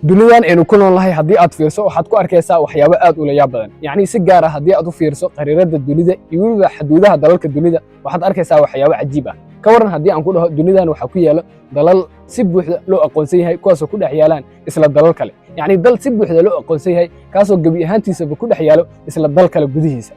Dunidan aynu ku nool nahay, haddii aad fiirso, waxaad ku arkaysaa waxyaabo aad u layaab badan. Yacni si gaar ah haddii aad u fiirso khariirada dunida iyo weliba xaduudaha dalalka dunida, waxaad arkaysaa waxyaabo cajiib ah. Ka waran haddii aan ku dhaho dunidan waxaa ku yaalo dalal si buuxda loo aqoonsan yahay, kuwaasoo ku dhex yaalaan isla dalal kale? Yacni dal si buuxda loo aqoonsan yahay, kaasoo gebi ahaantiisaba ku dhex yaalo isla dal kale gudihiisa.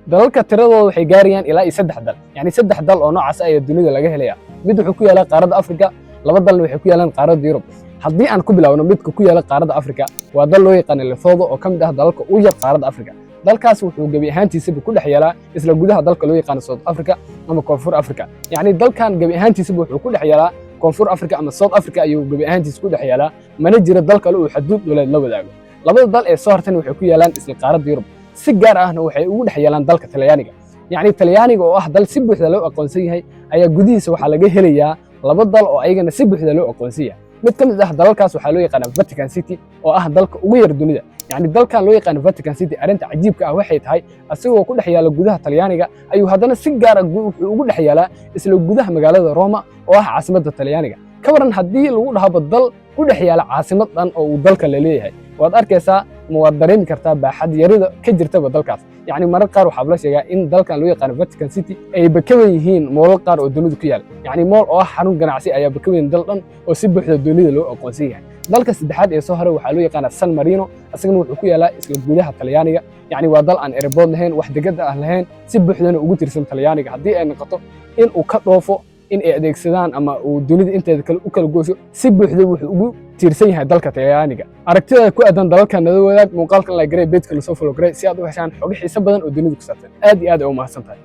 Dalalka tiradooda waxay gaarayaan ilaa iyo saddex dal. Yacni saddex dal oo noocaas ayaa dunida laga helaya. Mid wuxuu ku yaalaa qaaradda Afrika, laba dalna waxay ku yaalaan qaaradda Yurub. Haddii aan ku bilaawno midka ku yaala qaaradda Afrika, waa dal loo yaqaana Lesotho oo ka mid ah dalalka ugu yar qaaradda Afrika. Dalkaas wuxuu gebi ahaantiisaba ku dhex yaalaa isla gudaha dalka loo yaqaano South Africa ama Koonfur Africa. Yacni dalkan gebi ahaantiisaba wuxuu ku dhex yaalaa Koonfur Africa ama South Africa ayuu gebi ahaantiisa ku dhex yaalaa, mana jiro dal kale uu xaduud dhuleed la wadaago. Labada dal ee soo hartana waxay ku yaalaan isla qaaradda Yurub, si gaar ahna waxay ugu dhex yaalaan dalka Talyaaniga. Yacni Talyaaniga oo ah dal si buuxda loo aqoonsan yahay ayaa gudihiisa waxaa laga helayaa laba dal oo ayagana si buuxda loo aqoonsan yahay. Mid ka mid ah dalalkaas waxaa loo yaqaanaa Vatican City oo ah dalka ugu yar dunida. Yacni dalkan loo yaqaano Vatican City, arrinta cajiibka ah waxay tahay, asagoo ku dhex yaala gudaha Talyaaniga ayuu haddana si gaar ah wuxuu ugu dhex yaalaa isla gudaha magaalada Roma oo ah caasimadda Talyaaniga. Ka waran haddii lagu dhahaba dal ku dhex yaala caasimad dhan oo uu dalka la leeyahay? Waad arkaysaa ama waad dareemi kartaa baaxad yarida ka jirtaba dalkaas. Yacni marar qaar waxaa la sheegaa in dalkan loo yaqaano Vatican City ayba ka weyn yihiin mall-al qaar oo dunida ku yaala. Yacni mall oo ah xarun ganacsi ayaaba ka weyn dal dhan oo si buuxda dunida loo aqoonsan yahay. Dalka saddexaad ee soo haray waxaa loo yaqaanaa San Marino, isagana wuxuu ku yaalaa isla gudaha Talyaaniga. Yacni waa dal aan airport lahayn, wax degada ah lahayn, si buuxdana ugu tirsan Talyaaniga. Haddii ay noqoto in uu ka dhoofo, in ay adeegsadaan ama uu dunida inteeda kale u kala goosho, si buuxda wuxuu ugu tiirsan yahay dalka Talyaaniga. Aragtida ku aadan dalalka nala wadaag. Muuqaalkan like garee, page-ka lasoo follow garee si aad u heshaan xogo xiiso badan oo dunida ku saabsan. Aad iyo aad ay u mahadsan tahay.